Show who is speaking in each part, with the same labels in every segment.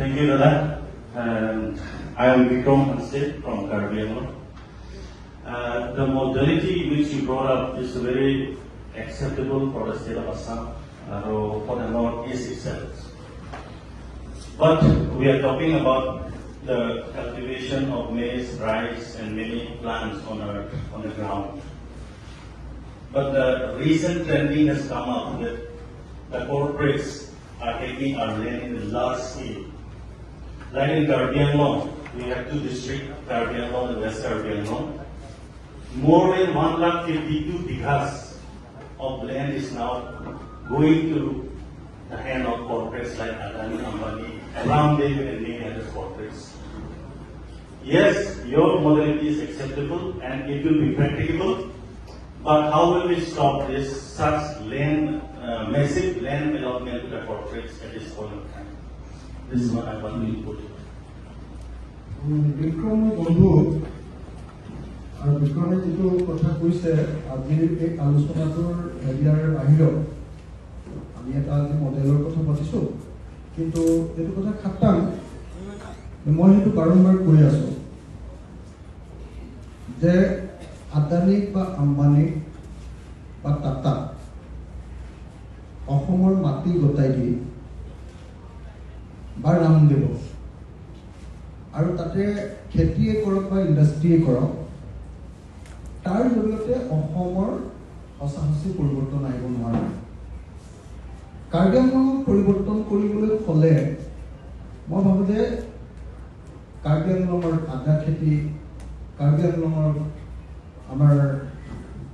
Speaker 1: Thank you, Dada. And I am Vikram Hanse from Karbi Anglong. The modality which you brought up is very acceptable for the state of Assam or for the Northeast itself. But we are talking about the cultivation of maize, rice, and many plants on the ground. But the recent trending has come up that the corporates are taking our land in a large scale. Like in Karbi Anglong, we have two districts, Karbi Anglong and West Karbi Anglong. More than 1 lakh 52 bighas of land is now going to the hand of corporates like Adani, Ambani, Ramdev and many other corporates. Yes, your modality is acceptable and it will be practicable, but how will we stop this such massive land allotment to the corporates at this point of time? This is what I want to input.
Speaker 2: Vikram বন্ধু আৰু বিক্ৰমে যিটো কথা কৈছে, আজিৰ এই আলোচনাটোৰ এৰিয়াৰ বাহিৰত আমি এটা আজি মডেলৰ কথা পাতিছোঁ, কিন্তু এইটো কথা খাটাং, মই সেইটো বাৰম্বাৰ কৈ আছোঁ যে আদানীক বা আম্বানীক বা টাটাক অসমৰ মাটি গতাই দি বা ৰামদেৱক আৰু তাতে খেতিয়ে কৰক বা ইণ্ডাষ্ট্ৰিয়ে কৰক, তাৰ জৰিয়তে অসমৰ সঁচা সঁচি পৰিৱৰ্তন আহিব নোৱাৰে। কাৰ্বি আংলঙক পৰিৱৰ্তন কৰিবলৈ হ'লে মই ভাবোঁ যে কাৰ্বি আংলঙৰ আদা খেতি, কাৰ্বি আংলঙৰ আমাৰ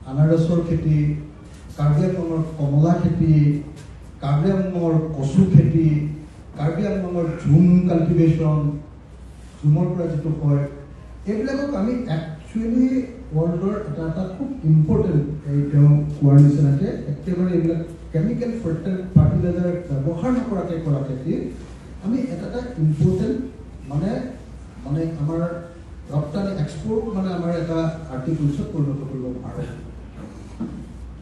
Speaker 2: আনাৰসৰ খেতি, কাৰ্বি আংলঙৰ কমলা খেতি, কাৰ্বি আংলঙৰ কচু খেতি, কাৰ্বি আংলঙৰ ঝুম কাল্টিভেশ্যন, ঝুমৰ পৰা যিটো হয়, এইবিলাকক আমি একচুৱেলি ৱৰ্ল্ডৰ এটা এটা খুব ইম্পৰ্টেণ্ট, এই তেওঁ কোৱাৰ নিচিনাকৈ একেবাৰে এইবিলাক কেমিকেল ফাৰ্টিলাইজাৰ ব্যৱহাৰ নকৰাকৈ কৰা খেতি আমি এটা এটা ইম্পৰ্টেণ্ট মানে আমাৰ ৰপ্তানি, এক্সপৰ্ট, মানে আমাৰ এটা আৰ্টিকলছত পৰিণত কৰিব পাৰোঁ।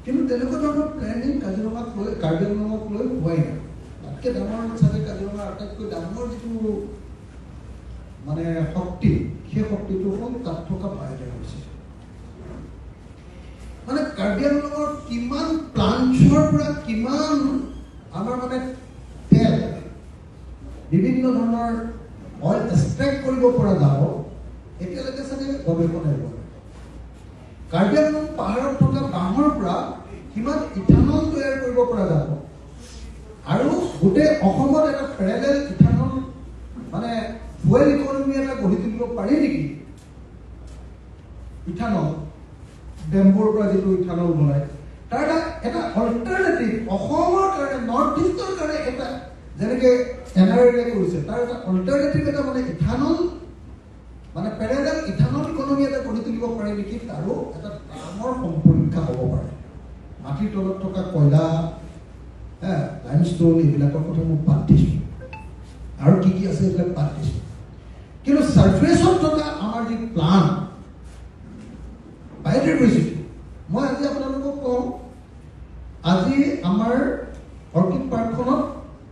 Speaker 2: কিন্তু তেনেকুৱা ধৰণৰ প্লেনিং কাজিৰঙাক লৈ, কাৰ্বি আংলঙক লৈ হোৱাই নাই। তাতকৈ ডাঙৰ চাগে কাজিৰঙাৰ আটাইতকৈ ডাঙৰ যিটো মানে শক্তি, সেই শক্তিটো হ'ল তাত থকা বায়'ডাইভাৰ্চিটি। মানে কাৰ্বি আংলঙৰ কিমান প্লান্টছৰ পৰা কিমান আমাৰ মানে তেল, বিভিন্ন ধৰণৰ অইল এক্সট্ৰেক্ট কৰিব পৰা যাব, এতিয়ালৈকে চাগে গৱেষণাই হোৱা নাই। কাৰ্বি আংলং পাহাৰত থকা বাঁহৰ পৰা কিমান ইথানল তৈয়াৰ কৰিব পৰা যাব আৰু গোটেই অসমত এটা পেৰেলেল ইথানল মানে ফুৱেল ইকনমি এটা গঢ়ি তুলিব পাৰি নেকি, ইথানল, বেম্বোৰ পৰা যিটো ইথানল বনায়, তাৰ এটা অল্টাৰনেটিভ অসমৰ কাৰণে, নৰ্থ ইষ্টৰ কাৰণে এটা, যেনেকে এন আৰ এ কৰিছে, তাৰ এটা অল্টাৰনেটিভ এটা মানে ইথানল মানে পেৰেলেল ইথানল ইকনমি এটা গঢ়ি তুলিব পাৰে নেকি, তাৰো এটা ডাঙৰ সম্পৰীক্ষা হ'ব পাৰে। মাটিৰ তলত থকা কয়লা, লাইমষ্ট'ন, এইবিলাকৰ কথা মই বাদ দিছোঁ, আৰু কি কি আছে এইবিলাক বাদ দিছোঁ, কিন্তু ছাৰ্ফেচত থকা আমাৰ যি প্লান্ট বায়'ডাইভাৰ্চিটি, মই আজি আপোনালোকক কওঁ, আজি আমাৰ অৰ্কিড পাৰ্কখনত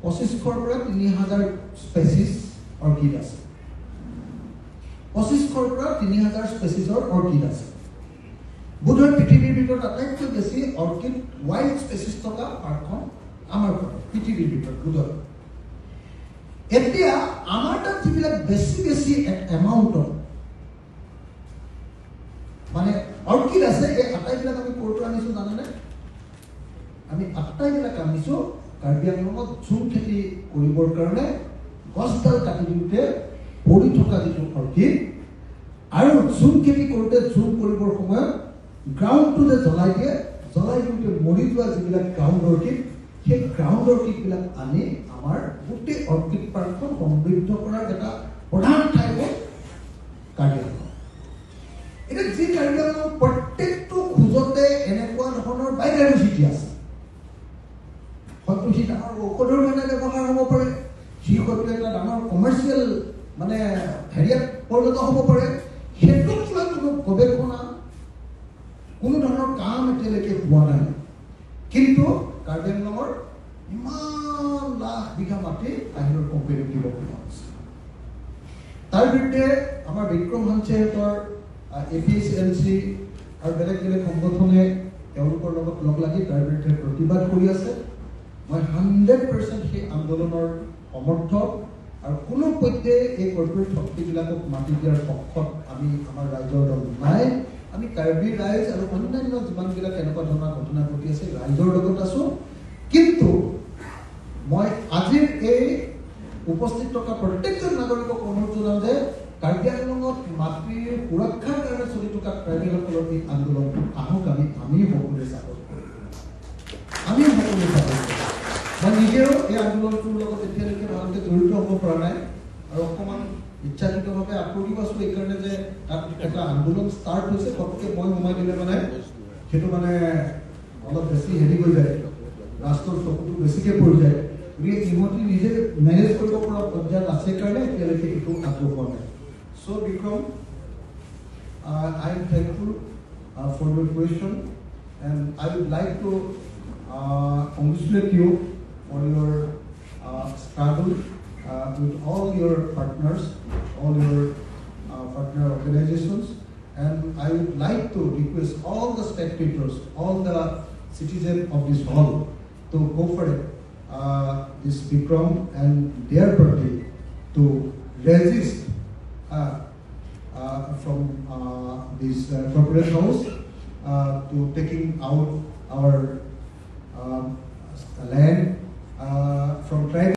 Speaker 2: 2500ৰ পৰা 3000 স্পেচিছ অৰ্কিড আছে। 2500ৰ পৰা 3000 স্পেচিছৰ অৰ্কিড আছে। বোধহয় পৃথিৱীৰ ভিতৰত আটাইতকৈ বেছি অৰ্কিড ৱাইল্ড স্পেচিছ থকা পাৰ্কখন আমাৰ পৰা পৃথিৱীৰ ভিতৰত বোধহয়। এতিয়া আমাৰ তাত যিবিলাক বেছি বেছি এমাউণ্টত মানে অৰ্কিড আছে, এই আটাইবিলাক আমি ক'ৰ পৰা আনিছো জানেনে? আমি আটাইবিলাক আনিছো কাৰ্বি আংলঙত ঝুম খেতি কৰিবৰ কাৰণে গছডাল কাটি দিওঁতে পৰি থকা যিটো অৰ্কিড আৰু ঝুম খেতি কৰোঁতে ঝুম কৰিবৰ সময়ত গ্ৰাউণ্ডটো যে জ্বলাই দিয়ে, জ্বলাই দিওঁতে মৰি যোৱা যিবিলাক গ্ৰাউণ্ড অৰ্কিড, সেই গ্ৰাউণ্ড অৰ্কিডবিলাক আনি আমাৰ গোটেই অৰ্কিড পাৰ্কখন সমৃদ্ধ কৰাৰ এটা প্ৰধান ঠাই হ'ল কাৰ্বি আংলং। এতিয়া যি কাৰ্বি আংলং প্ৰত্যেকটো খোজতে এনেকুৱা ধৰণৰ বায়'ডাইভাৰ্চিটি আছে, হয়তো সি ডাঙৰ ঔষধৰ কাৰণে ব্যৱহাৰ হ'ব পাৰে, সি হয়তো এটা ডাঙৰ কমাৰ্চিয়েল মানে হেৰিয়াত পৰিণত হ'ব পাৰে, সেইটোক লৈ কোনো গৱেষণা, কোনো ধৰণৰ কাম এতিয়ালৈকে হোৱা নাই। কিন্তু কাৰ্বি আংলঙৰ ইমান লাখ বিঘা মাটি বাহিৰৰ কোম্পানীক দিব। দিব খোজা হৈছে। তাৰ বিৰুদ্ধে আমাৰ বিক্ৰম হাঞ্চেহঁতৰ এপিএইচএলচি আৰু বেলেগ বেলেগ সংগঠনে তেওঁলোকৰ লগত লগ লাগি তাৰ বিৰুদ্ধে প্ৰতিবাদ কৰি আছে। মই 100% সেই আন্দোলনৰ সমৰ্থক আৰু কোনো পধ্যে এই কৰ্পৰেট শক্তিবিলাকক মাটি দিয়াৰ পক্ষত আমি, আমাৰ ৰাইজৰ দল নাই। আমি কাৰ্বি ৰাইজ আৰু অন্যান্য যিমানবিলাক এনেকুৱা ধৰণৰ ঘটনা ঘটি আছে, ৰাইজৰ লগত আছো। কিন্তু মই আজিৰ এই উপস্থিত থকা প্ৰত্যেকজন নাগৰিকক অনুৰোধ জনাম যে কাৰ্বি আংলঙত মাটিৰ সুৰক্ষাৰ কাৰণে চলি থকা ট্ৰাইবেলসকলৰ এই আন্দোলনটো আহক, আমি সকলোৱে চাপৰ্ট কৰিম, আমি সকলোৱে চাপৰ্ট কৰিম। মই নিজেও এই আন্দোলনটোৰ লগত এতিয়ালৈকে ভালকৈ জড়িত হ'ব পৰা নাই আৰু অকণমান ইচ্ছাকৃতভাৱে আঁতৰিও আছোঁ এইকাৰণে যে তাত এটা আন্দোলন ষ্টাৰ্ট হৈছে, ফটককৈ মই সোমাই দিলে মানে সেইটো মানে অলপ বেছি হেৰি হৈ যায়, ৰাষ্ট্ৰৰ চকুটো বেছিকৈ পৰি যায়। গতিকে ইহঁতি নিজে মেনেজ কৰিব পৰা পৰ্যায়ত আছে কাৰণে এতিয়ালৈকে একো আগবঢ়োৱা নাই। So Bikram, I am thankful for your question and I would like to congratulate you for your struggle with all your partners, all your partner organizations. And I would like to request all the spectators, all the citizens of this hall to cooperate this Bikram and their party to resist from this corporate house to taking out our land.